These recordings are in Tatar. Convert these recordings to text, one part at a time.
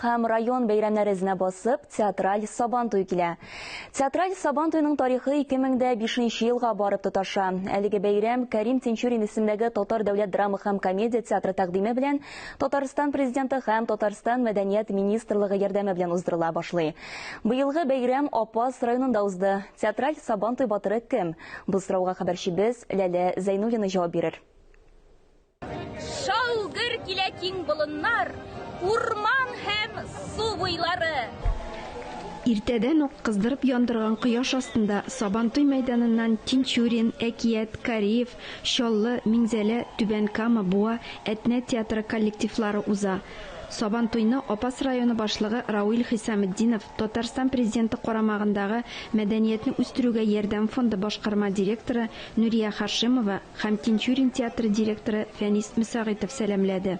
Һәм район бәйрәмнәре эзенә басып, театраль Сабантуй килә. Театраль Сабантуйның тарихы 2005 елга барып тоташа. Әлеге бәйрәм Кәрим Тинчурин исемендәге Татар дәүләт драма һәм комедия театры тәкъдиме белән Татарстан Президенты һәм Татарстан Мәдәният министрлыгы ярдәме белән уздырыла башлый. Быелгы бәйрәм Апас районында узды. Театраль Сабантуй батыры кем? Бу сорауга хәбәрчебез Ләлә Зәйнуллина җавап бирер. Шау-гөр килә киң болыннар, урман һәм су буйлары. Иртәдән үк кыздырып яндырган кояш астында Сабантуй мәйданыннан Тинчурин, Әкият, Кариев, Чаллы, Минзәлә, Түбән Кама, Буа, Әтнә театры коллективлары уза. Сабантуйны Апас районы башлыгы Рауил Хисаметдинов, Татарстан Президенты карамагындагы Мәдәниятне үстерүгә ярдәм фонды башкарма директоры Нурия Хашимова, Һәм Тинчурин театры директоры Фәнис Мөсәгыйтов сәламләде.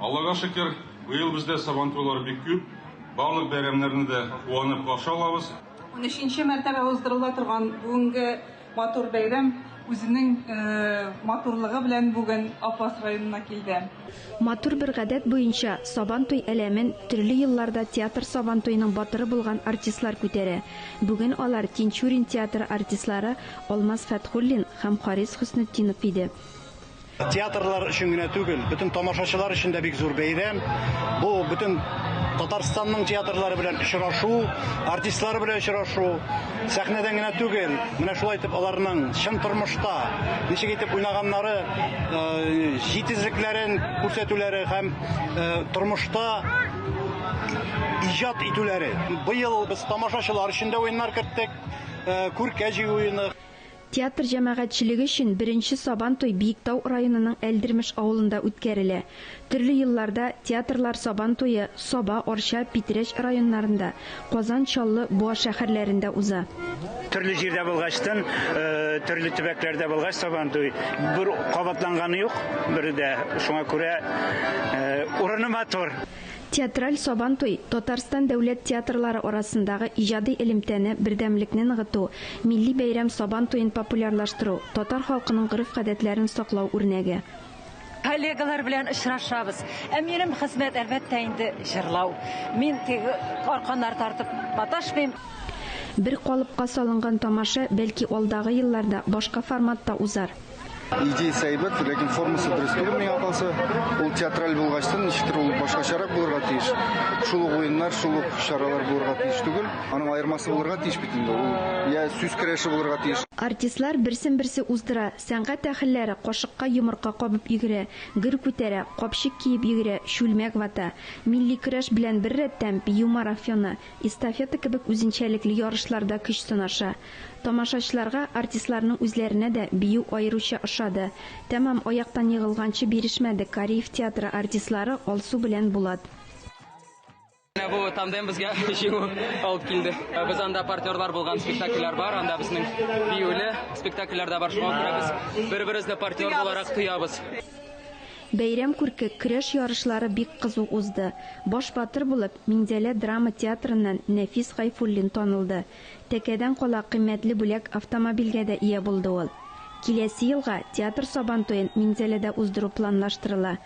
Аллага шөкер, быел бездә Сабантуйлар бик күп, барлык бәйрәмнәрне дә куанып каршы алабыз. Унөченче мәртәбә уздырыла торган бүгенге матур бәйрәм үзенең матурлыгы белән бүген Апас районына килде. Матур бер гадәт буенча, Сабан туй әләмен төрле елларда театр Сабантуеның батыры булган артистлар күтәрә. Бүген алар Тинчурин театры артистлары Алмаз Фәтхуллин һәм Харис Хөснетдинов иде. Театрлар өчен генә түгел, бөтен тамашачылар өчен дә бик зур бәйрәм. Бу бөтен Татарстанның театрлары белән очрашу, артистлары белән очрашу, сәхнәдән генә түгел, менә шулай итеп аларның чын тормышта ничек итеп уйнаганнары, җитезлекләрен күрсәтүләре һәм тормышта иҗат итүләре. Быел без тамашачылар өчен дә уеннар керттек. Күркә җыю уены. Театр җәмәгатьчелеге өчен беренче Сабан туй Биектау районының Әлдермеш авылында үткәрелә. Төрле елларда театрлар Сабан туе Саба, Арча, Питрәч районнарында, Казан, Чаллы, Буа шәһәрләрендә уза. Төрле җирдә булгачтын, төрле төбәкләрдә булгач Сабан туй бер кабатланганы юк, бере дә. Шуңа күрә урыны матур. Театраль Сабантуй, Татарстан дәүләт театрлары арасындагы иҗади элемтәне, бердәмлекне ныгыту, милли бәйрәм Сабан туен популярлаштыру, татар халкының гореф-гадәтләрен саклау үрнәге. Коллегалар белән очрашабыз. Ә минем хезмәт, әлбәттә инде, җырлау. Мин теге арканнар тартып маташмыйм. Бер калыпка салынган тамаша бәлки алдагы елларда башка форматта узар. Идеясы әйбәт, ләкин формасы дөрес түгел миңа калса. Ул театраль булгачтын, ничектер ул башкачарак булырга тиеш. Шул ук уеннар, шул ук чаралар булырга тиеш түгел. Аның аермасы булырга тиеш бит инде. Ул я сүз көрәше булырга тиеш. Артистлар берсен-берсе уздыра, сәнгать әһелләре кашыкка йомырка кабып йөгерә, гер күтәрә, капчык киеп йөгерә, чүлмәк вата. Милли көрәш белән беррәттән, бию марафоны, эстафета кебек үзенчәлекле ярышларда көч сынаша. Тамашачыларга, артистларның үзләренә дә бию аеруча ошады. Тәмам аяктан егылганчы бирешмәде Кариев театры артистлары Алсу белән Булат. Менә бу тандем безгә җиңү алып килде. Без анда партнерлар булган спектакльләр бар, анда безнең биюле спектакльләр дә бар. Шуңа күрә без бер-беребезне партнер буларак тоябыз. Бәйрәм күрке, көрәш ярышлары бик кызу узды. Баш батыр булып, Минзәлә драма театрыннан Нәфис Гайфуллин танылды. Тәкәдән кала кыйммәтле бүләк автомобильгә дә ия булды ул. Киләсе елга театр Сабантуен Минзәләдә уздыру планлаштырыла.